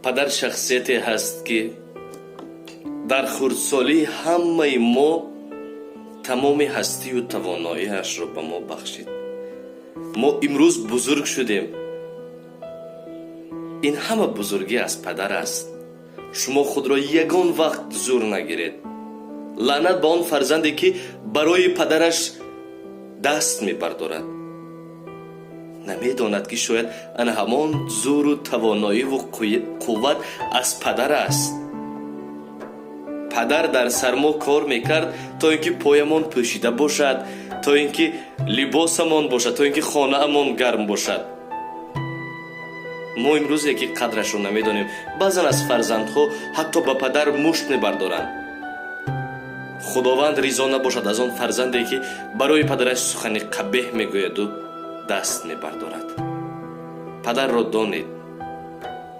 Падар шахсияте ҳаст, ки дар хурдсолии ҳамаи мо тамоми ҳастию тавоноиашро ба мо бахшид. Мо имрӯз бузург шудем, ин ҳама бузургӣ аз падар аст. Шумо худро ягон вақт зур нагиред. Лаънат ба он фарзанде, ки барои падараш даст мебардорад. Намедонад, ки шояд ана ҳамон зуру тавоноиву қувват аз падар аст. Падар дар сармо кор мекард, то ин ки поямон пӯшида бошад, то ин ки либосамон бошад, то ин ки хонаамон гарм бошад. Мо имрӯзе ки қадрашро намедонем. Баъзан аз фарзандҳо ҳатто ба падар мушт мебардоранд. Худованд ризо набошад аз он фарзанде, ки барои падараш сухани қабеҳ мегӯяду даст мебардорад. Падарро донед.